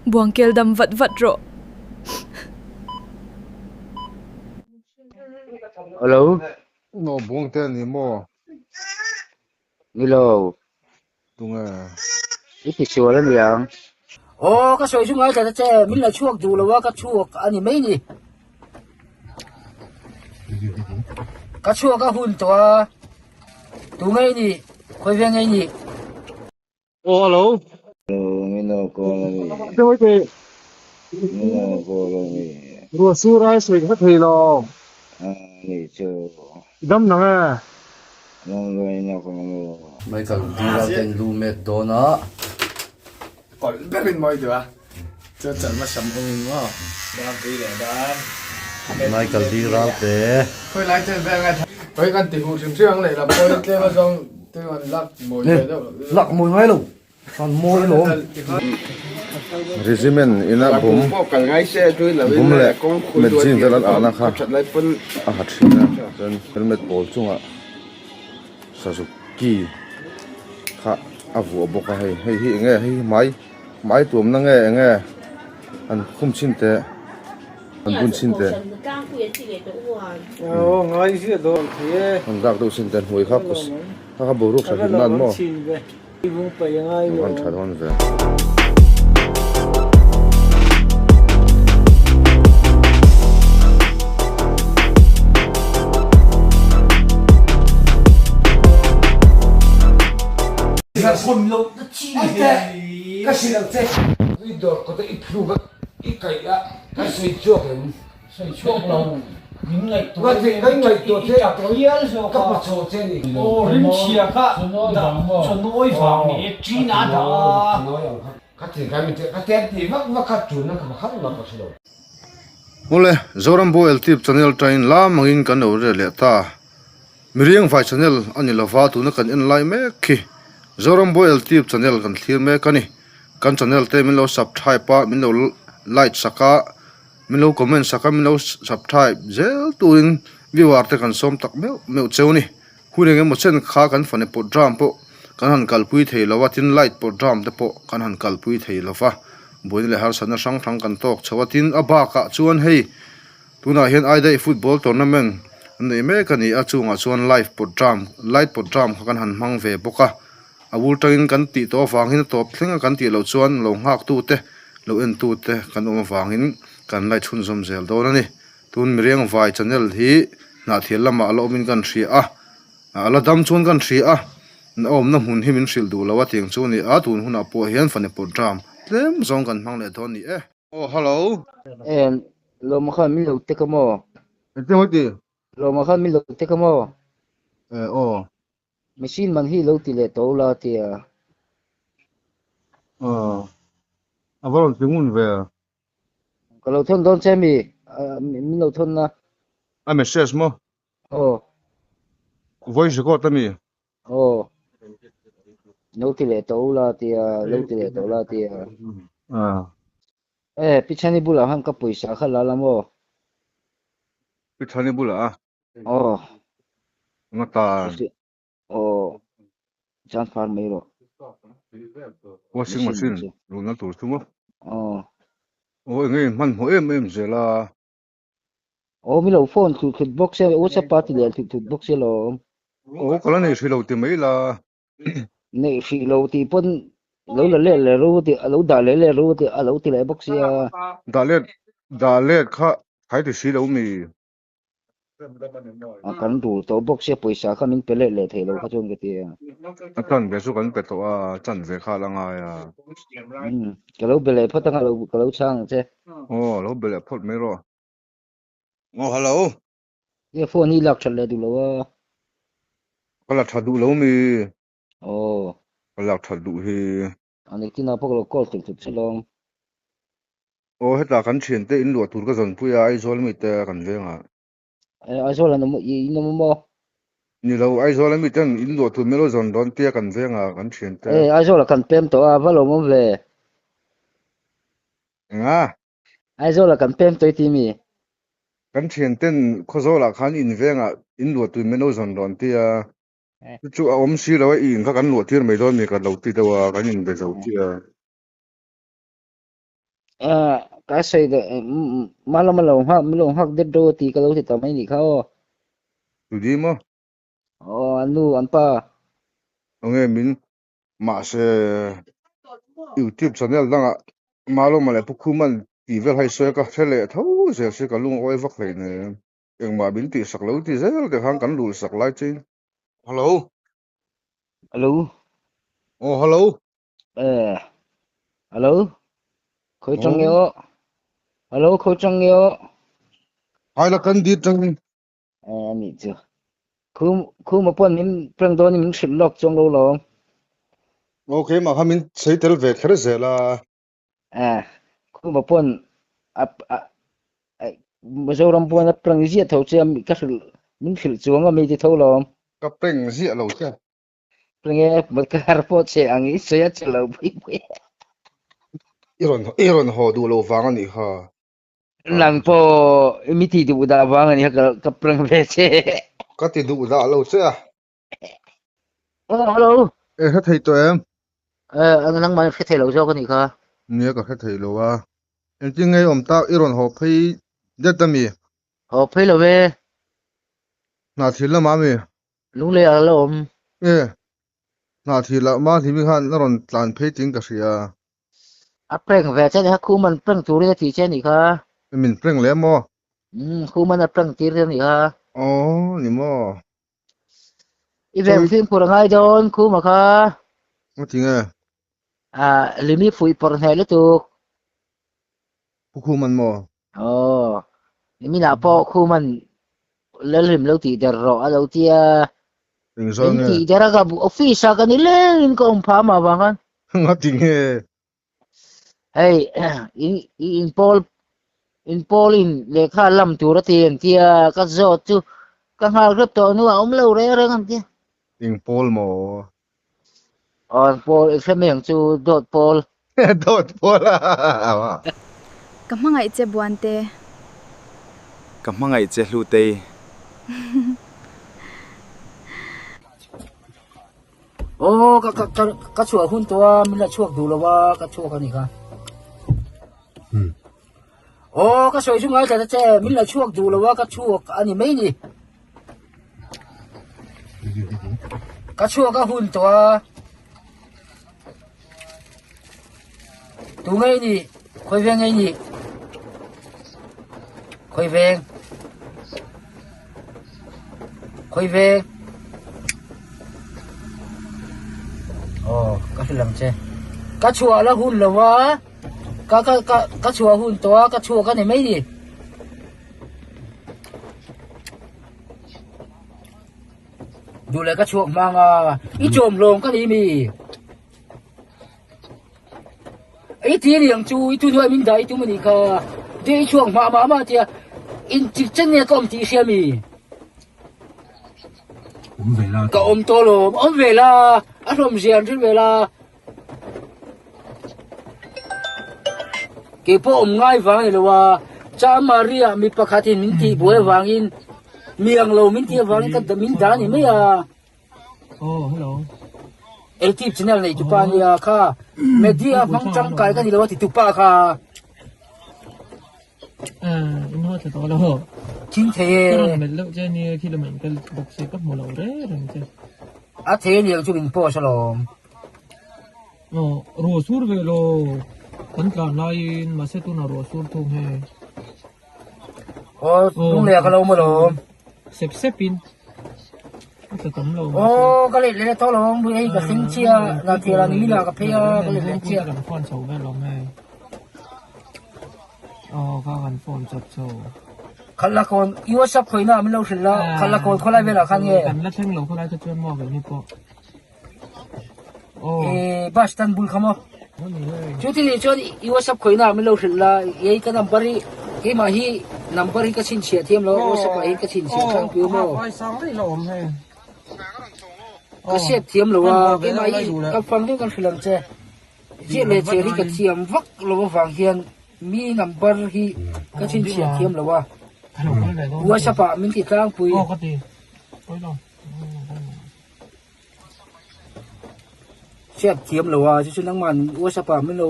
Buangkel dam vat vat rawh. Hello. No Buangte a ni maw? Ni lo. Tunge? I ti sual a niang. Aw ka sawi chu ngaithla ta che, min la chhuak duh lo a ka chhuak a ni mai ni. Ka chhuak a hun tawh a, tu nge i nih, khawi ve nge i nih? Aw hello. Hello min lo call a mi. Min lo call a mi. Ruah sur ai sawi kha thei lo. A ni chu. Dam nang e. Dam lo in a kawng lo. Michael Dira ten lu mek dawn a. Kawlh berin mawi duh a, chuan chalma sam engin maw? Dampui leh dan. Michael Dira te. Khawi lai chen vel ngai Khawi kan ti huh hrim hrim ang lehlam pawhin tlem a zawng te an lak mawi ve deuh. Lak mawi ngai lo. An mawi alawm. Regiment ina bum bum leh magazine vel an ahna kha a ha thin a chuan helmet pawl chungah Suzuki kha a vuah bawk a hei hei hi enge hei hi hmai hmai tuamna nge enge an khum chhin teh an bun chhin teh an dak deuh chhin teh hnuai kha kha boruak tha hlim nan maw. Van tha dawn ve. Ka si lo che. I dawr kawt a i phluk a i kaih a kan sawi chhuak em? Sawi chhuak lo min ngaihtuah che kan ngaihtuah che ka pachaw che ni. Aw rimchhia kha chawnawi vang ni e ṭin a dah a. Ka ti kan min ka tet ti vak vak kha ṭulna ka pakhat mah ka hre lo. Awle, Zoram Boy Eltip channel ṭain lam angin kan lo riat leh ta. Miriang vai channel a ni lova tuna kan en lai mek khi Zoram Boy Eltip channel kan thlir mek a ni. Kan channel te min lo subscribe a, min lo like sak a. Min lo comment sak a, min lo subscribe zel turin viewer te kan sawm tak meuh meuh cheu ni. Hun eng emaw chen kha kan fane program pawh kan han kalpui thei lo a, tin light program te pawh kan han kalpui thei lo va, buaina leh harsatna hrang hrang kan tawk chho a, tin a bakah chuan hei tunah hian Aidaih football tournament an nei mek a ni a, chungah chuan live program light program kha kan han hmang ve bawk a. A bul tangin kan tih tawh avangin a tawp thleng a kan tih loh chuan lo nghak tu te, lo en tu te kan awm avangin kan la chhunzawm zel dawn a ni. Tun Miriang Vai channel hi Hnahthial lamah a la awmin kan hria a, a la dam chuan kan hria a, a awmna hmun hi min hrilh duh lo a tiang chu a ni a, tun hunah pawh hian fane program tlem zawng kan hmang leh dawn ni e. Aw hello. Em, lawma khan min lo tek a maw? Engtin maw i ti? Lawma khan min lo tek a maw? E aw. Machine man hi lo ti leh tawh ula tia. Aw. A va rawn ti ngun ve. Ka lo thawn dawn che mi? Min lo thawn na. A message maw? Aw. Voice record a mi? Aw. Lo ti leh tawh ula tia, lo ti leh tawh ula tia. Aw. E, Pi Chhani bulah khan ka pawisa kha la la maw? Pi Chhani bulah a? Aw. Nga tan. Aw. Chan far mai rawh. Washing machine luhna tur chu maw? Aw. Aw enge in hmanhmawh em em zel a. Aw mi lo phone thut thut bawk se WhatsApp ah ti leh thut thut bawk se lawm. Aw ka la nei hrih lo ti mai la. Nei hrih lo tih pawn lo la let leh ru ti a lo dah leh leh ru ti a lo ti leh bawk sia. Dah let dah let kha khai ti si lo mi. A kan rul tawh bawk sia pawisa kha min pe let leh thei lo kha chuan ka ti a. A chan ve chu kan pe tawh a, chan ve kha a la ngai a. Umm ka lo be leh phawt anga ka lo chhang ang che. Aw lo be leh phawt mai rawh. Aw hello. Nge phone hi lak that leh duh lo a. Ka la that duh lo mi. Aw. Ka lak that duh hi. A nitin ah pawh ka lo call thut thut che lawm. Aw hetah kan thiante in luah tur ka zawnpui a Aizawl mite kan veng ah. Eh Aizawl an awm in awm maw? Ni lo Aizawl ami ten in luah tur milo zawn dawn tia kan veng ah kan thiante. Eh Aizawl ah kan pem tawh a va lawm awm ve. Enga? Aizawl ah kan pem tawh i ti mi? Kan thianten Khawzawl ah khan in veng ah in luah tur milo zawn dawn tia. Chu chu a awm si lo a i in kha kan luah tir mai dawn mi ka lo ti deuh a kan in be zo tia. Ah ka sawi leh hma lama lo nghak min lo nghak det ro tih ka lo ti ta mai nih kha aw. Tudi maw? Aw an nu an pa. Enge min mahse youtube channel dangah Malawma leh Pu Khuman tih vel hai sawi a ka hre leh tho zel si ka lungawi vak hlei nen engmah min tihsak lo ti zel te khan kan lul sak lai chein. Hello. Hello. Aw hello. Eh. Hello. Khoi chang nge aw. Hello khoi chang nge aw. Hai la kan dit chang. Eh ani chu. Khum khum a pawn min prank dawn in min hrilh lawk chuang lo lawm. Okay mah kha min sei tel ve kher zel a. Eh khum a pawn a a Mizoram pawn a prank ziah tho che a ka hrilh min hrilh chuang a mi ti tho lawm. Ka prank ziah lo che. Prank e ka har pawh che ang i sawi a che lo pui pui. I rawn i rawn haw duh lo vang a nih kha. Nang pawh i mi ti duh dah vang a nih kha ka prank ve che. Ka ti duh dah lo che a. Oh, hello. E hre thei tawh em? Eh, nangmah in hre thei lo zawk a nih kha. Nia ka hre thei lo a. Engtin nge i awm tak i rawn haw phei det a mi? Haw phei lo e. Hna thil lamah a mi? Lunglei ah la awm. E, hna thil ah Mahlimi khan a rawn tlan phei tiin ka hria. A prank ve che a nih kha, Khuman prank turin a ti che a nih kha. Min prank leh maw? Umm, Khuman a prank tir che a nih kha. Aw, ni maw? I veng fimkhur a ngai dawn Khuma kha. A ti nge? Ah, Limi fuih pawrh hneh lutuk. Pu Khuman maw? Aw, niminah pawh Khuman Lalhlim lo tih der rawh a lo tia. Engzawn Min nge? tih der a ka office ah ka ni lengin ka awm phah mah vang khan. Nga ti nge? Hei, in in pawl in pawl in lehkha lam tur a ti an tia ka zawt chu ka nghal rep tawh hnuah a awm lo reng reng an tia. Eng pawl maw? Aw an pawl i hre mai ang chu dawt pawl. Dawt pawl a. Ka hmangaih che Buante. Ka hmangaih che Hlutei. Aw ka ka ka ka chhuah hun tawh a min la chhuak duh lo a ka chhuak a ni kha. Aw ka sawi chu ngaithla ta che min la chhuak duh lo a ka chhuak a ni mai ni. Ka chhuak a hun tawh a. Tu ngei ni khawi veng ngei ni khawi veng khawi veng aw ka hrilh ang che ka chhuah la hun lo a ka ka ka ka chhuah hun tawh a ka chhuak a ni mai ni. Duh leh ka chhuak hmang a, i chawm hlawm ka ni mi. I ti ni ang chu, i tu hnuai min dah i tum a nih kha. Te i chhuak hma mah mah tia, in chik chen nge ka awm tih i hria mi. Ka awm tawh lawm, awm ve la, a hlawm zia an hrilh ve la. Kei pawh awm ngai vang a ni lo a, Cha Maria mi pakhatin min tih buai avangin mi ang lo min tih avangin ka min dah a ni mai a. Oh, hello. Eltip channel nei tupa a nia kha media hmang tangkai ka ni lo a ti tupa kha. Eh, in ho tla tawh lo. Thing thei e. Ka rawn melh deuh che nia khi lamah in kal bawk se ka hmu lo reng reng che. A thei a niang chu min post alawm. Aw, ruah sur ve lo. Kan tlan laiin mahse tunah ruah sur thung hei. Aw, lunglei ah ka lo awm alawm. Sep sep in. A tla tam lo. Aw, ka let leh tawh lo ang hei ka thleng chiah a, thial ah nimin ah ka phei a, ka let leh chiah. Kan phone chho vel awm hei. Aw, kha kan phone chawp chho. Khalh la kawn, i WhatsApp khawihna ah min lo hrilh la, khalh la kawn khawlai velah khan nge? Kan la thleng lo khawlai te chuan maw keini pawh. Aw. Bus stand bul kha maw? Chu ti nih chuan i WhatsApp khawihna ah min lo hrilh la, ei ka number hi keimah hi number hi ka chhinchhiah thiam lo, WhatsApp ah hian ka chhinchhiah tlangpui maw? Ka hriat thiam lo a, keimah hi ka fang deuh kan hrilh ang che. Ziah leh chhiar hi ka thiam vak lo avang hian mi number hi ka chhinchhiah thiam lo a, WhatsApp ah min ti tlangpui. Hriat thiam lo a, chu chu nangman WhatsApp ah min lo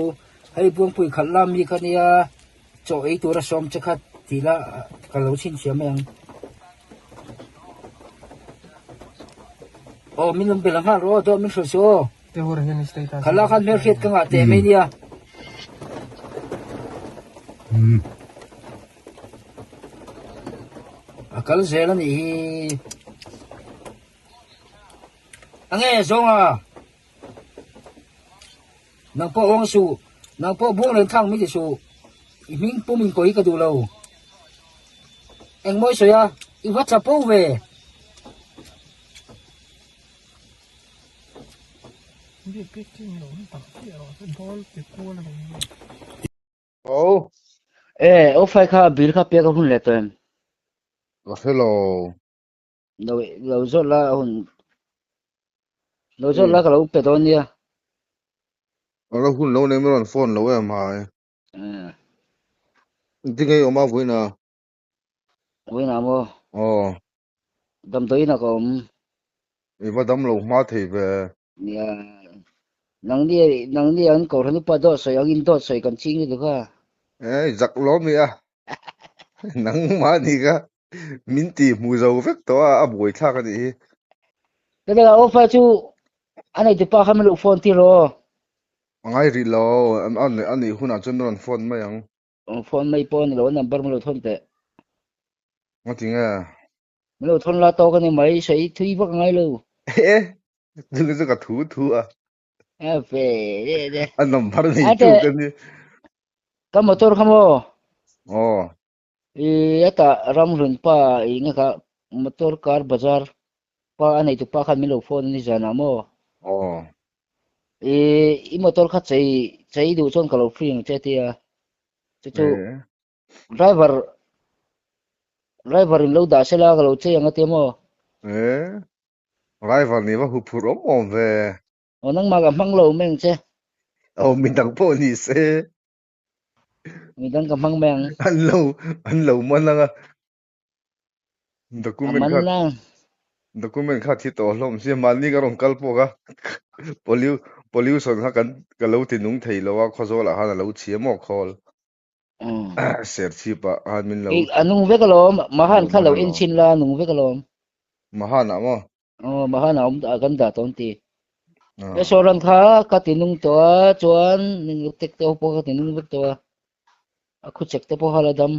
Hei Buangpui khalh lam mi kha nia chaw ei tura sawm che kha ti la ka lo chhinchhiah mai ang. Aw min rawn bel nghal rawh aw dawt min hrilh suh aw. Khalh la khan hmelhriat ka ngah teh mai nia. A kal zel a nih hi. A nge zawnga. Nang pawh awng suh, nang pawh buang len thlang min ti suh, i hming pum in kawi ka duh lo. Engmawi sawi a, i va chapo ve. Aw. E, ofai kha bill kha pek a hun leh tawh em? Ka hre lo. Lo lo zawt la a hun lo zawt la ka lo pe dawn nia. A la hun lo nei min rawn phone lo em hai. Engtin nge i awm a vawiin a? Vawiin ah maw? Aw. Damdawiin ah ka awm. I va dam lo hma thei ve. Nia. Nangni nangni an kohhran upa dawt sawi angin dawt sawi kan ching lutuk a. Ei zak lawm i a. Nangmah ni kha min ti hmu zo vek tawh a, a buaithlak a nih hi. Ka dangah offer chu a neitupa kha min lo phone tir rawh. A ngai rih lo, a neih hunah chuan min rawn phone mai ang. Phone mai pawh a ni lo, a number min lo thawn teh. Ngati nge? Min lo thawn la tawk a ni mai, sawi thui vak a ngai lo. E, chu chu ka thu thu a. A ve de de. A number nei tu ka ni. Ka motor kha maw? Aw. I ata ramhlun pa i nga kha motor car bazar pa a nei tu pa khan min lo phone a ni zanah maw? Aw. I i motor kha chei chei duh chuan ka lo free ang che tia. Chu chu Driver driver in lo dah sela ka lo chei ang a tia maw? E, driver nih va huphurh awm awm ve. Aw nangmah ka hmang lo mai ang che. Aw midang pawh ni se. Midang ka hmang mai ang. An lo an lo man ang a. Document kha document kha thi tawh hlawm sia mahni ka rawn kal pawh kha pollution kha kan ka lo ti nung thei lo a khawzawl ah khan a lo chhia maw khawl serchhip ah khan min lo a nung vek alawm mahan kha lo en chhin la a nung vek alawm mahan ah maw aw mahan ah awm kan dah tawh an ti restaurant kha ka ti nung tawh a chuan tek te pawh ka ti nung vek tawh a a khu chek te pawh kha la dam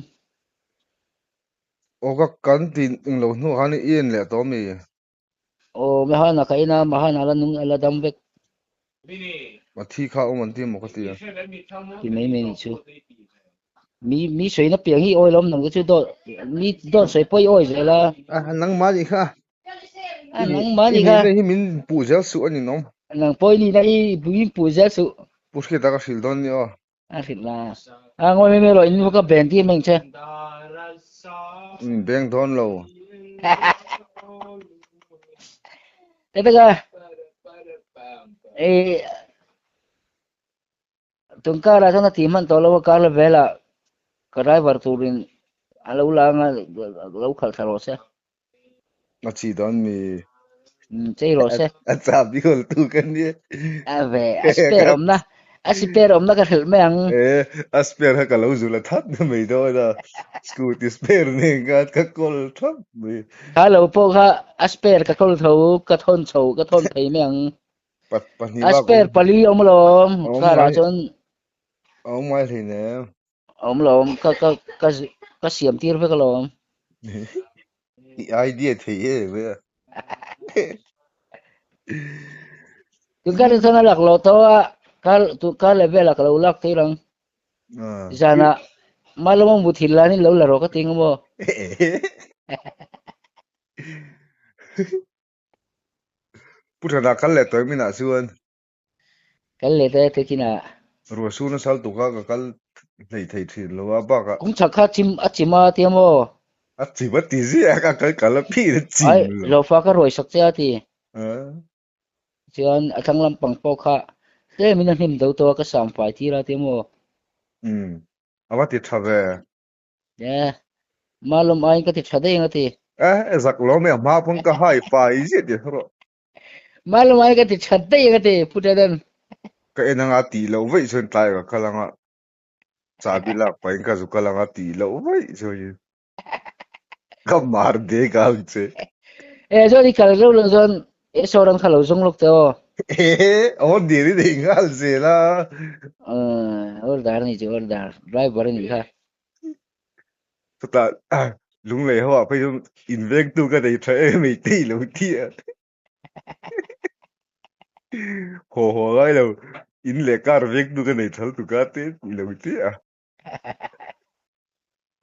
aw ka kan ti englo hnuah khan i en leh tawh ami Aw Mahana ka en a, Mahana la nung a la dam vek. A thi kha awm an ti emaw ka ti a. Ti mai mai nih chu. Mi mi sawi na piang hi awi lawm nang te chu dawt mi dawt sawi pawh i awi zel a. A nangmah nih kha. A nangmah nih kha. I nihna hi min puh zel suh a ni nawm. Nang pawh i nihna hi min puh zel suh. Pu Hriata ka hrilh dawn nia aw. A hrilh la. A ngawi mai mai rawh in ka beng tir mai ang che. In beng dawn lo. Te taka e tun kar ah chuan a ti hman tawh lo a kar la vel ah ka driver turin a lo la anga lo khalh thla rawh se. A chi dawn mi. Chei rawh se. A chah bik ul tu ka ni. A ve, a spare awmna, a spare awmna ka hrilh mai ang. E, a spare kha ka lo zul a that na mai dawn a. Scooty spare nen khan ka kawl thap mai. Kha lo pawh kha a spare ka kawl tho, ka thawn chho, ka thawn phei mai ang. Pahnih A bak spare pali awm alawm, car ah chuan. Awm ngai hleinem. Awm lo, ka ka ka ka siam tir vek alawm. I idea thei e ve. Tun kar chuan a lak lo tawh a, kar tu kar leh velah ka lo lak tir ang. Zanah Malawma muthilh lan in lo la rawh ka ti ang maw? Pu Thana kal leh tawh em inah chuan. Kal leh ta te kinah. Ruahsur na sal tuk a ka kal hlei thei thin lo a bakah. Kawng chhak kha chim a chim a tia maw? A chim a ti ziah a ka kal kal a phih a chim lo. Ai lofa ka ruai sak che a ti. Chuan a thlang lampang pawh kha tlem in a hnim do tawh a ka sam fai tir a tia maw? Umm a va ti tha ve. E Malawm aiin ka ti tha daih ang a ti. E zak lo mai a hma pawn ka hai fai ziah ti rawh. Malawm aiin ka ti tha daih ang a ti Pu Ṭadan. Ka en anga tih loh vaih chuan tlai ka kal anga chahbi lak pahin ka zu kal anga tih loh vaih chuan ka mar dek ang che. E chuan i kal reuh loh chuan e sawn kha lo zawng lawk teh aw. E order i nei nghal zel a. Order a ni chu order driver a nih kha. Chutah lunglei ho ah phei chuan invengtu ka nei tha em mai tih lo ti a. Haw haw ngai lo in leh car vengtu ka nei thal tuk a te tih lo ti a.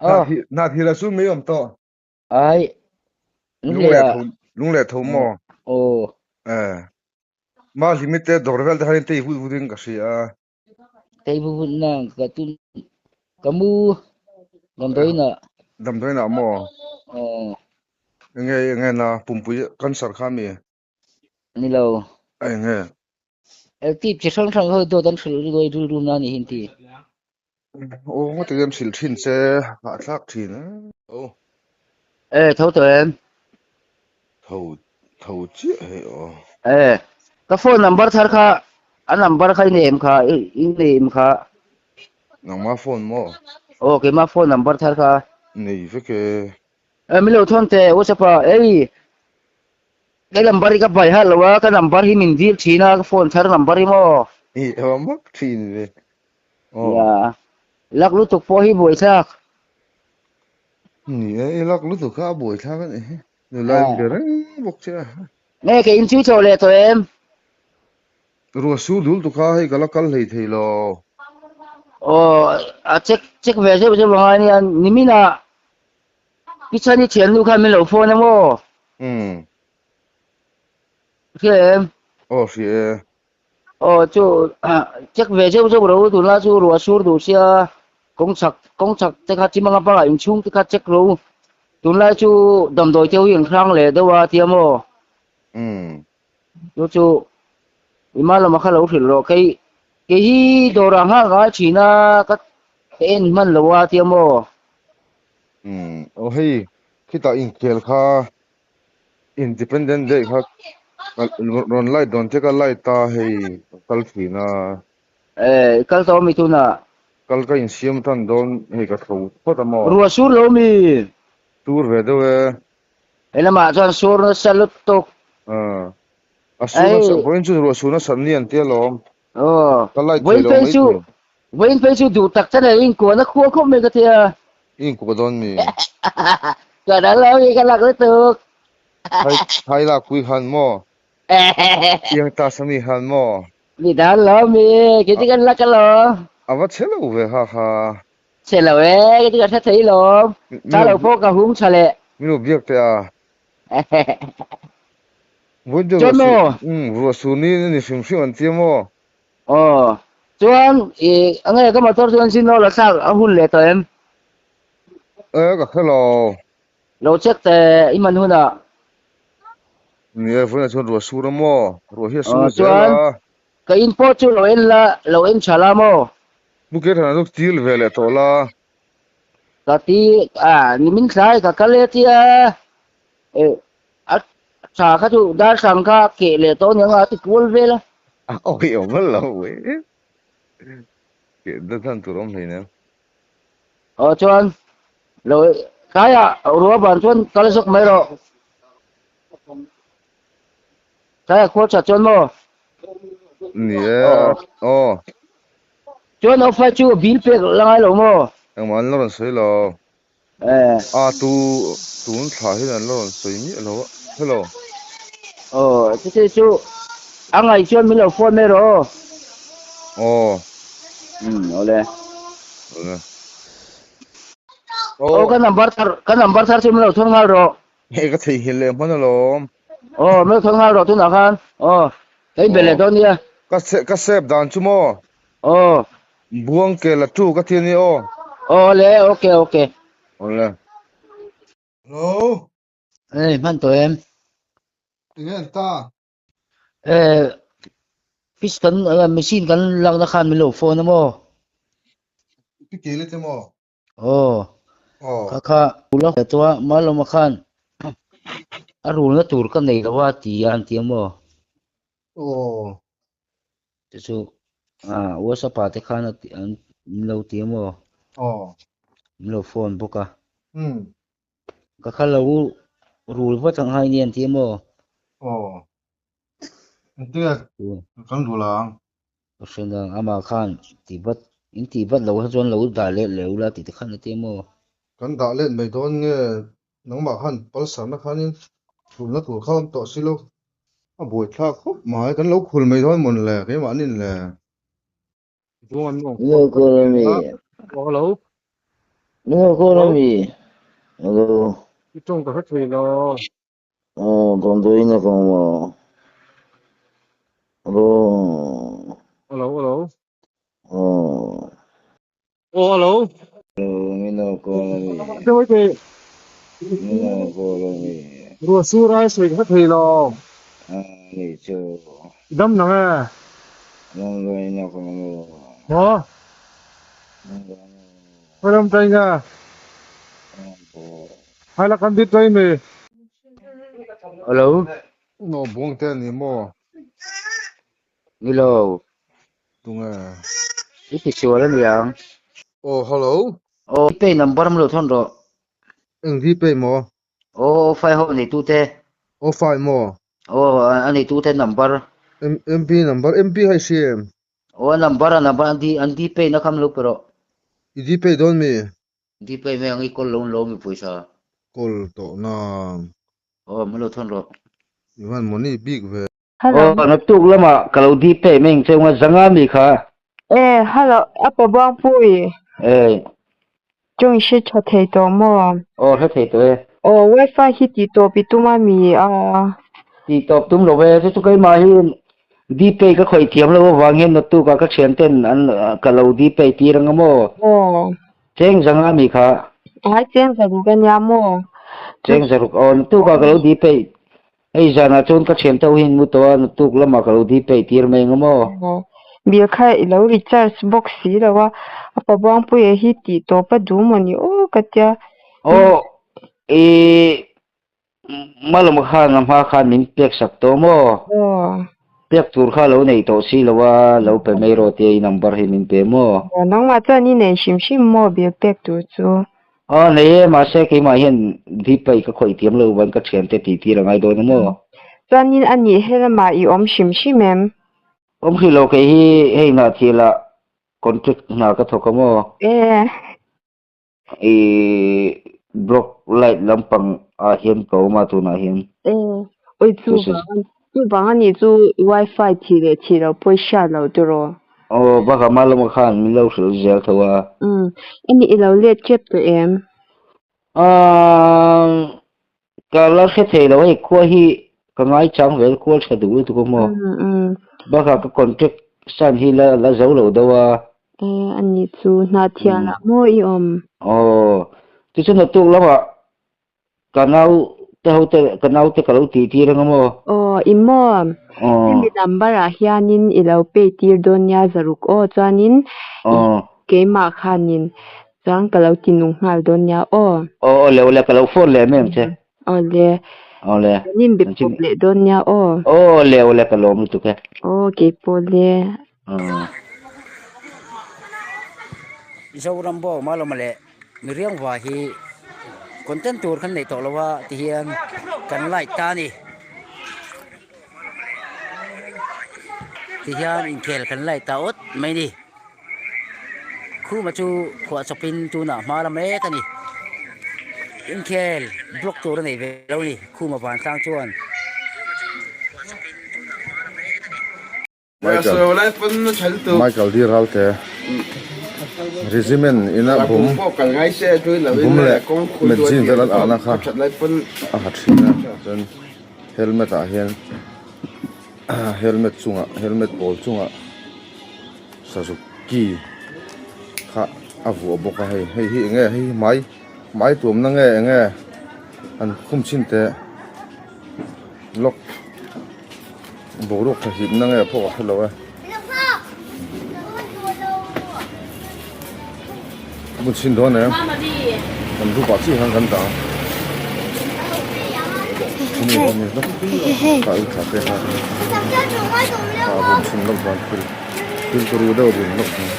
Hna thil a chu mai awm tawh. Ai lunglei ah lunglei tho maw? Aw. Eh. Ma limit te dawr vel te khan in tei vut vut in ka hria a. Tei vut vut na ka tun ka mu damdawiin ah. Damdawiin ah maw? Aw. Enge enge na pumpui cancer kha mi? Ni lo. Enge? Tip chi hrang hrang ho dawt an hrilh ri rilru na ni hin ti. Aw ngaw takin an hrilh thin che hahthlak thin a. Aw. E tho tawh em? Tho tho chiah hei aw. E ka phone number thar kha a number kha i nei em kha i nei em kha? Nangma phone maw? Aw keima phone number thar kha. Nei vek e. E min lo thawn teh WhatsApp ah ei Ka number hi ka bai hal lo a, ka number hi min dil thin a, ka phone thar number hi maw? I ava mak thin ve. Aw. Ya, lak lutuk pawh hi buaithlak. Ni e, i lak lutuk kha a buaithlak a nih hi. Nula in be reng bawk che a. Nge kei in chu chawh leh tawh em? Ruah sur dul tuk kha hei ka la kal hlei thei lo. Aw, a check check ve zeuh zeuh angai ania, niminah Kichhani thiannu khan min lo phone a maw? Umm. Hria em? Aw hria e. Aw chu check ve zeuh zeuh ro tunlai chu ruah sur duh sia kawng chhak kawng chhak te kha chimanga bangah inchhung te kha check ro tunlai chu damdawi te ho hi an hrang leh deuh a tia maw? Umm. Chu chu ima lama kha lo hrilh rawh kei kei hi dawrah nghal ngai thin a ka en hman lo a tia maw? Umm aw hei khitah inkhel kha Independent Day kha rawn light dawn che ka light a hei ka kal thin a. Eh kal tawh ami tunah? Kal ka insiam tan dawn hei ka tho phawt a maw? Ruah sur lo mi? Sur ve deuh e. He lamah chuan sur nasa lutuk. Ah a sur nasa vawiin chu ruah sur nasa ni an tia lawm. Aw Ka light thei vawiin lo phei mai chu thei. vawiin phei chu duh tak chana inkuahna khua khawp mai ka tia. I inkuah dawn mi? Ka dang lo hi ka lak lutuk. Thai thai lak pui han maw? Tiang ta sami han maw? Ni dan lo mi kei chu kan lak alawm. A va chhe lo ve ha ha. Chhe lo e kei chu ka hre thei lawm. Cha lo pawh ka hung tha leh. Min lo biak teh a. Vawiin chu Chuan maw? Ruah sur ni a ni hrim hrim an tia maw? Aw. Chuan i enge ka motor chuan sin lo la thlak a hun leh tawh em? E ka hre lo. Lo check teh i man hunah. Ni e, vawiinah chuan ruah sur a maw? Ruah hi a sur zel a. Chuan ka in pawh chu lo en la, lo en tha la maw? Pu Keithana chu til ve leh tawh la. Ka ti a, nimin thlai ka kal e tia e a tha kha chu darthlang kha a keh leh tawh aniang a ti kual vel a. A awih awm vel lo e. Keh dat hlan tur awm hleinem. Aw chuan lo tlaiah ruah ban chuan kal zawk mai rawh. Tlaiah khual that chuan maw? Ni e, aw. Chuan ofai chu bill pek la ngai lo maw? Engmah an la rawn sawi lo. Eh. A tu tun thla hian an la rawn sawi miah lo a. Hello. Aw, chuti chu a ngaih chuan min lo phone mai rawh aw. Aw. Um, awle. Awle. Aw, ka number thar, ka number thar chu min lo thawn nghal rawh. Hei ka theihnghilh leh hman alawm. Aw, min lo thawn nghal rawh tunah khan. Aw, ka inbe leh dawn nia. Ka ka save dan chu maw? Aw. Buang ke la tu ka ti a ni aw. Aw le, okay okay. Awle. Hello. Ei, hman tawh em? Enge an ta? Eh, fish kan machine kan lakna khan min lo phone a maw? Pi kele te maw? Aw. Aw. Kha kha ula tua malawma khan a rulna tur ka nei lo a ti a an ti a maw? Aw. Chu chu. Ah, WhatsApp ah te khan an min lo ti amaw? Aw. Min lo phone bawk a. Umm. Ka kha lo rul vat ang hai ni an ti amaw? Aw. Engtinge kan rul ang? Ka hre nang, amah khan ti vat, in ti vat lo kha chuan lo dah let leh ula tih te khan a ti amaw? Kan dah let mai dawn nge nangmah khan palsarna khanin rulna tur kha awm tawh si lo. A buaithlak khawp mai, kan lo khul mai dawn mawn le, keimahnin le. Mingo call ami. Hello. Mingo call ami. Hello. I tawng ka hre thei lo. Oh, damdawiin a ka awm a. Hello. Hello, hello. Oh. Oh, hello. Hello, mingo call ami. Mingo call ami. Ruah sur ai sawi ka hre thei lo. Ah, ni chu. Dam nang e. Damdawiin a ka awm a. Maw? Khawi lam ṭai nge? Hai la kan dit ṭai mi. Hello. No buang te ani maw? Ni lo. Tunge? I ti sual aniang. Aw hello. Aw pay number am lo thawn rawh. Eng di pay maw? Aw fai ho nei tu te. Aw fai maw? Aw a nei tu te number. MP number MP hai hria em? Aw a number a number an di an di pay na kham lo pe rawh. I di pay dawn mi? Di pay mai ang i call lo lo mi pawisa. Call tawh na. Aw min lo thawn rawh. I van money bik ve. Hello. Aw naktuk lamah ka lo di pay mai ang che unga zanga mi kha. E hello apa Buangpui. E. Chung i hre tha thei tawh maw? Aw hre thei tawh e. Aw wifi hi tih tawp i tum a mi a? Tih tawp tum lo e, chu chu keimah hi Dpay ka khawih thiam lo avang hian naktuk ah ka thian ten an ka lo Dpay tir anga maw? Aw. Cheng zanga mi kha. Ai cheng zaruk a nia maw? Cheng zaruk aw naktuk ah ka lo Dpay hei zanah chuan ka thian tho hian mu tawh a naktuk lamah ka lo Dpay tir mai anga maw? Aw. Bill kha i lo recharge bawk si lo a, a pa Buangpuia hi tih tawp a duh maw ni aw ka tia. Aw i Malawm khan a hma khan min pek sak tawh maw? Aw. Pek tur kha lo nei tawh si lo a, lo pe mai rawh tia i number hi min pe maw? Aw, nangmah chuan i nei hrim hrim maw bill pek tur chu? Aw, nei e, mahse keimah hian Deepa i ka khawih thiam lo van ka thiante tih tir a ngai dawn a maw? Chuanin a nih he lamah i awm hrim hrim em? Awm hrih lo kei hi hei hnah thilah contract hna ka thawk a maw? E. I block light lampang ah hian ka awm a tunah hian. E, oi chu vang chu vang a nih chu wifi thih leh thih loh pawh i hriat loh tiraw. Aw bakah hma lamah khan min lo hrilh zel tho a. Umm ani i lo let tep tawh em? Aaa ka la hre thei lo hei khua hi ka ngaichang vel kual tha duh lutuk a maw. Bakah ka contract sign hi la la zo lo deuh a. E ani chu hna thian ah maw i awm? Aw chu chu naktuk lamah ka nau te ho te ka nau te ka lo tih tir anga maw? Aw i maw? Hemi number ah hianin i lo pay tir dawn nia zaruk aw chuanin keimah khanin Chuan ka lo ti nung nghal dawn nia aw. Aw awle awle ka lo phone leh mai ang che. Awle. Awle. Kan in be pawp leh dawn nia aw. Awle awle ka lawm lutuk e. Aw keipawh le. Zoram bawk Malawma leh Miriangva hi content tur kan neih tawh lo a ti hian kan light ta a ni. Ti hian inkhel kan light ta awt mai a ni. Khuma chu phuah chawpin tunah hma la mek a ni. Inkhel block tur a nei ve lo a ni Khuma vantlang chuan. Michael Di Ralte Regiment ina bum bum leh magazine vel an ahna kha a ha thin a chuan helmet ah hian helmet chungah helmet pawl chungah Suzuki kha a vuah bawk a hei hei hi enge hei hi hmai hmai tuamna nge enge an khum chhin teh lock boruak tha hipna nge pawh ka hrelo e mun chhin dawn em kan rupah chiah hian kan dah a ni a ni tha te kha a bum chhin lawk dawn thil. Thil turu deuh dun lawk mai.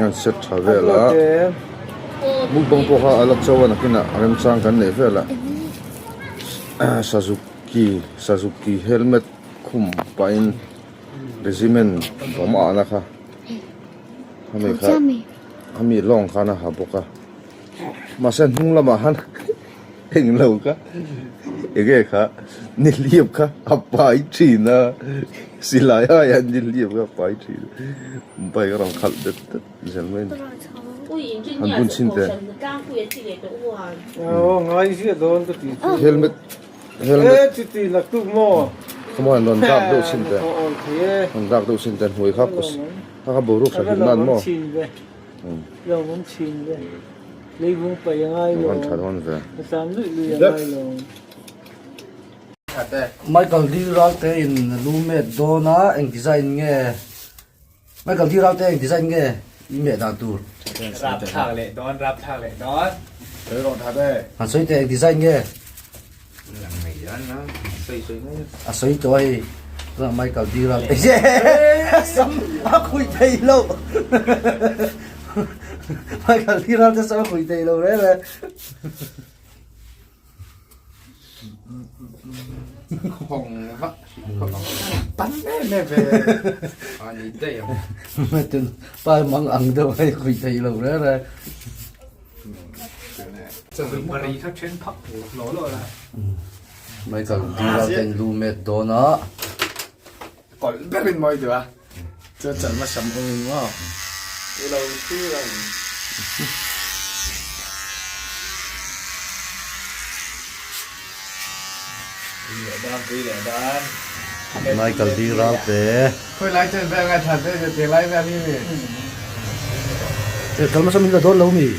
An set tha vel a mukbang pawh kha a la cho a nakinah remchang kan neih vel a Suzuki Suzuki helmet khum pahin regiment awm a ahna kha hemi kha hemi lawng khan a ha bawk a mahse hnung lamah khan englo kha enge kha nihliap kha a pai thin a silai aiah nihliap kha a pai thin a bike a rawn khalh det det zel mai a ni an bun chhin teh helmet helmet khawmawi an rawn dak deuh chhin teh an dak deuh chhin teh hnuai kha kha kha boruak tha hlim nan maw. An tha dawn ve. Michael D Ralte in lu met dawn a eng design nge Michael D Ralte eng design nge i meh dan tur. Rapthlak leh dawn rapthlak leh dawn. Han sawi teh eng design nge. A sawi tawh a hei tunah Michael D Ralte sam a khuih thei lo Michael D Ralte sam a khuih thei lo reng reng. Pa mang ang deuh hei khuih thei lo reng reng. Michael Dira ten lu met dawn a. Kawlh berin mawi duh a, chuan chalma sam awmin maw i lo thlir ang. Michael Dira te. Khawi lai chen vel ngai that te tiang lai vel hi mi. Chalma sam in la dawn lo mi?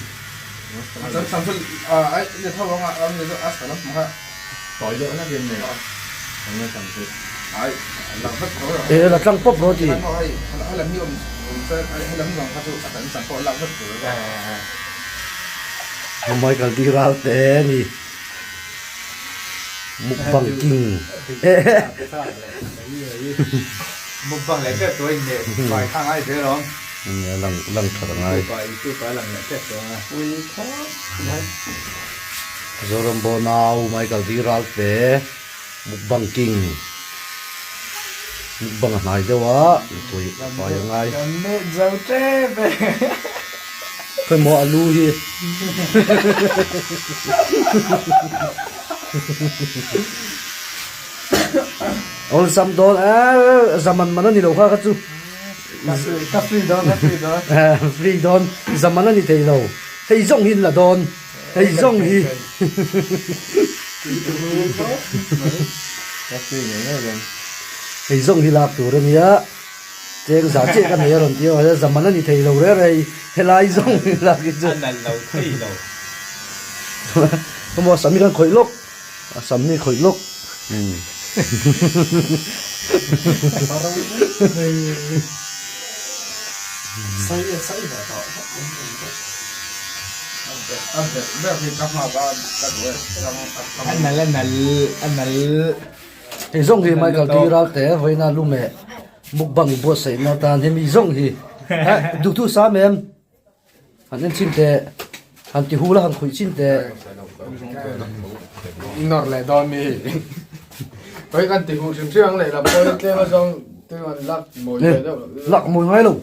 E la tlang pawp rawh ti. Michael D Ralte ni mukbang king. Mukbang leh tep tawh in leh pai kha ngai zel awm. Lang lang that a ngai. Zoram Bonau Michael D Ralte mukbang king mukbang a hnai deuh a tui pai a ngai. Kan meh zo tep e. Khawimaw a lu hi. Awlsam dawn e zaman man a ni lo kha kha chu. Ka free dawn ka free dawn. Free dawn zaman a ni thei lo. Hei zawng hi an la dawn. Hei zawng hi. Hei zawng hi lak tur a nia. Cheng za chiah ka nei a rawn ti a, zaman a ni thei lo reng reng helai zawng hi lak hi chu. A nalh lo thei lo. Khaw maw sam hi kan khawih lawk. A sam hi khawih lawk. Hei zawng hi Michael T Ralte vawiina lume mukbang buatsaihna atan hemi zawng hi duhthu sam em? Han en chin teh, han ti hul a han khawih chin teh. Nawr leh dawn mi. Oi kan ti hul hrim hrim ang leh lam pawhin tlem a zawng tlem an lak mawi ve deuh. Lak mawi ngai lo.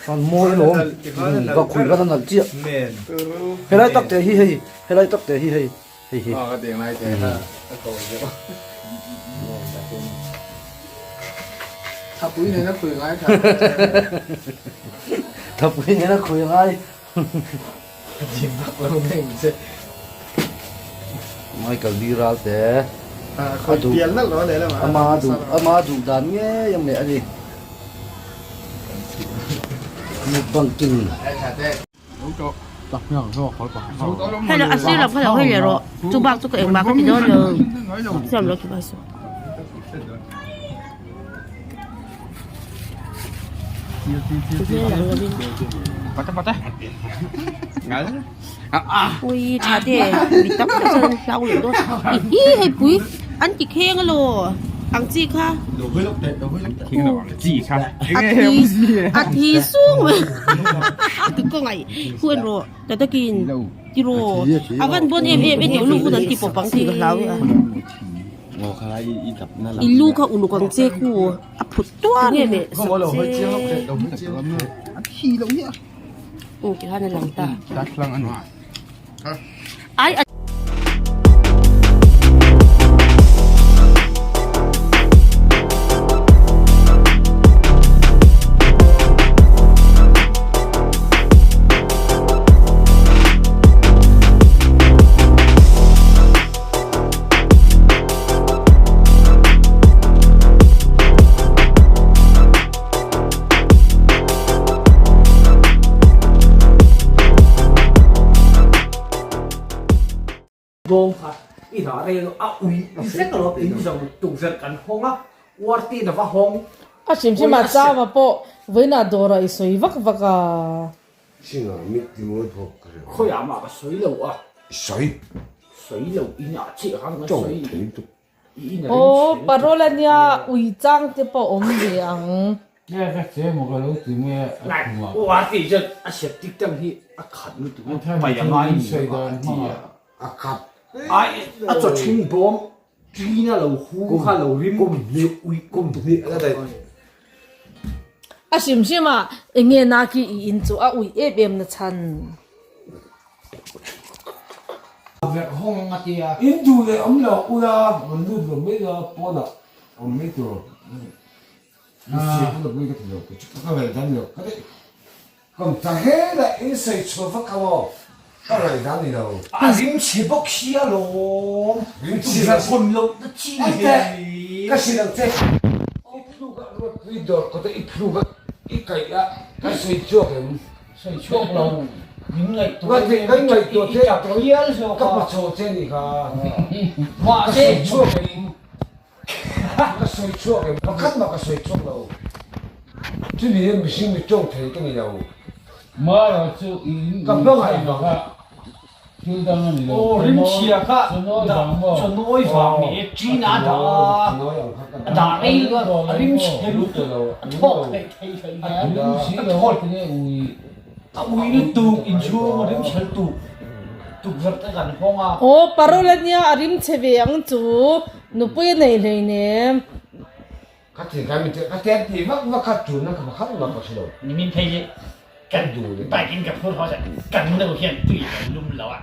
Han mawi lawm. Ka khawih khan a nalh chiah. Helai tak te hi hei, helai tak te hi hei. Hei hi. Ka tiang lai te kha a ko deuh. Thapui nena khui ngai tha. Thapui nena khui ngai. Jim bak lo neng che. Michael B Ralte. A du pial nalh lo leh lamah. Ama du ama duh dan ngei ang leh ani. Mukbang king. Hello a sir lo kha lo hawi leh rawh chu bak chu ka engmah ka ti dawn lo siam lo khi bai suh. Ui tha te mi tam tak chuan an hlau leh dawn i hi hei pui an ti kheng alaw. Ang chi kha. A thi a thi sung mai. Ka kawngaih hu en rawh ta takin ti rawh a van bawn em em e tih lu hun an ti pawp ang tih ka hlau e a. I lu kha uluk ang che khu a phut tuar nge leh sak che. Aw ti khan a lang ta. Ai a. Bawng kha i dah rei lo a ui vek lo in zo tukverh kan hawng a uar te in a va hawng. A hrim hrim a chama pawh vawiinah dawrah i sawi vak vak a. Khawiah mah ka sawi lo a. Sawi. Sawi lo inah chiah khan ka sawi. Aw parol ania ui chang te pawh awm ve ang. A hrim hrim a enge na khi i in chu a ui em em na chhan. In duh leh awm lo ula rawn lut lo mai la pawnah awm mai tur mi siam ka lo ka ti lo ka ngaihdan lo ka ti Kom ta hela in sawi chhuah vak ang aw, ka ngaihdan ni lo. A rim chhe bawk hi alawm. Rim chhe vek. Hawn loh na chi ni ve. Ka hrilh ang che. I thluk a ruatpui dawr kawt a i thluk a i kaih a kan sawi chhuak em? Sawi chhuak lo. Min ngaihtuah em em. Kan ngaihtuah che a ka hmachhaw che ni kha. Ka sawi chhuak em? Ka sawi chhuak em? Pakhat mah ka sawi chhuak lo. Chumi hian mihring mi tawng thei ka ni lo. Mara chu i in Ka hmangaih vang. kha thil dang a ni lo. Aw rimchhia kha chawnawi vang ni e ṭin a dah a, a dah rei lo a rimchhe lutuk a thawk theih thei hlei nen a thawt a ui lutuk inchhung a rimchhe lutuk tukverh te kan hawng a. Aw parol a nia a rimchhe ve ang chu nupui a nei hleinem. Ka ti ka mi te ka ten ti vak vak kha tun na ka pakhat mah ka hre lo. Nimin phei hi kan bike in ka phur haw zet kan nu hian tui a lo lum lo a.